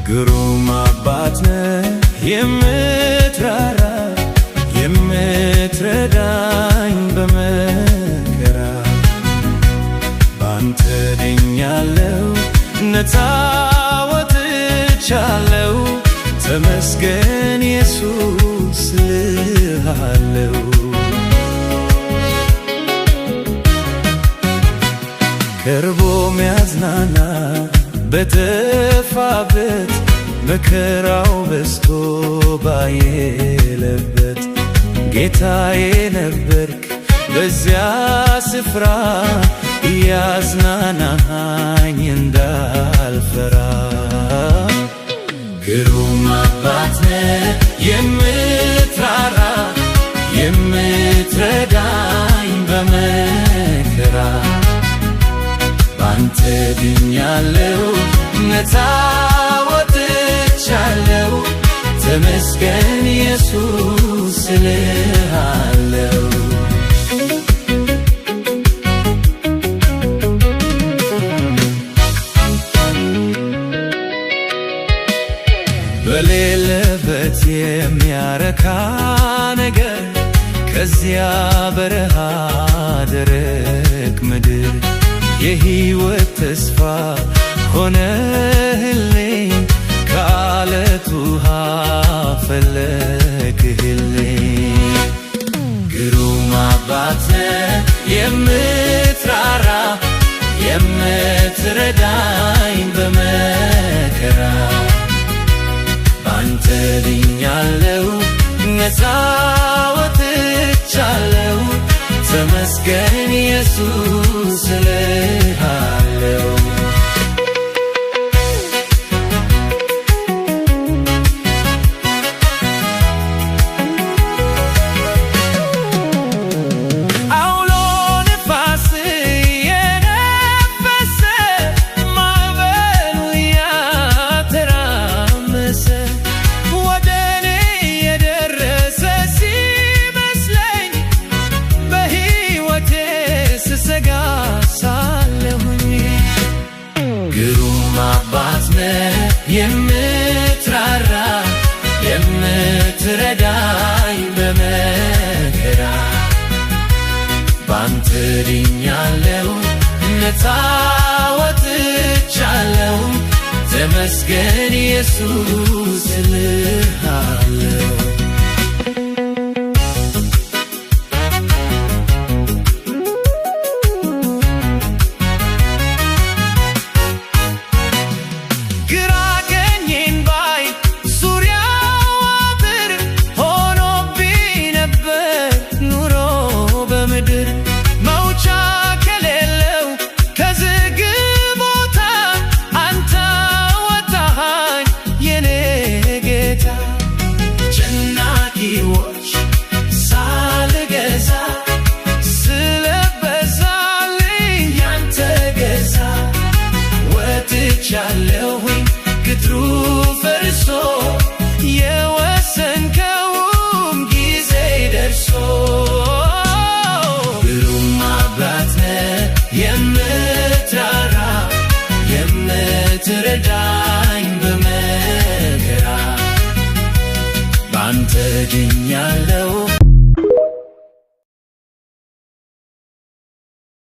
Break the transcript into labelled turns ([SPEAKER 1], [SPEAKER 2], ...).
[SPEAKER 1] ግሩም አባት ነህ የምትራራ፣ የምትረዳኝ በመከራ። ባንተ ድኛለሁ፣ ነፃ ወጥቻለሁ፣ ተመስገን ኢየሱስ እልሃለሁ። ቀርቦ ሚያዝናና በተፋበት፣ መከራው በዝቶ ባየለበት፣ ጌታዬ ነበርክ በዚያ ስፍራ፣ እያዝናናኸኝ እንዳልፈራ። ግሩም አባት ነህ የምትራራ፣ የምትረዳኝ በመከራ። ባንተ ድኛለሁ፣ ነፃ ወጥቻለሁ፣ ተመስገን ኢየሱስ እልሃለሁ። በሌለበት የሚያረካ ነገር፣ ከዚያ በረሃ ደረቅ ምድር፣ የሕይወት ተስፋ ሆነህልኝ፣ ከዓለት ውሃ ፈለቅህልኝ። ግሩም አባት ነህ የምትራራ፣ የምትረዳኝ በመከራ። ባንተ ድኛለሁ፣ ነፃ ወጥቻለሁ፣ ተመስገን ኢየሱስ እልሃለሁ። አውሎ ነፋስ የነፈሰ፣ ማዕበሉ ያተራመሰ፣ ወደ እኔ የደረሰ ሲመስለኝ፣ በሕይወቴ ስሰጋ ሳለሁኝ፣ ግሩም አባት ነህ የምትራራ፣ የምትረዳኝ በመከራ። ባንተ ድኛለሁ፣ ነፃ ወጥቻለሁ፣ ተመስገን ኢየሱስ እልሃለሁ። ግራ ቀኜን ባይ ዙሪያው አጥር ሆኖብኝ ነበር ኑሮ በምድር፣ መውጫ ከሌለው ከዝግ ቦታ አንተ አወጣኸኝ የኔ ጌታ። ጨናቂዎች ሳልገዛ፣ ስለበዛልኝ ያንተ ገዛ፣ ወጥቻለሁኝ ቅጥሩ ፈርሶ፣ የወሰንከውም ጊዜ ደርሶ። ግሩም አባት ነህ የምትራራ፣ የምትረዳኝ በመከራ። ባንተ ድኛለሁ።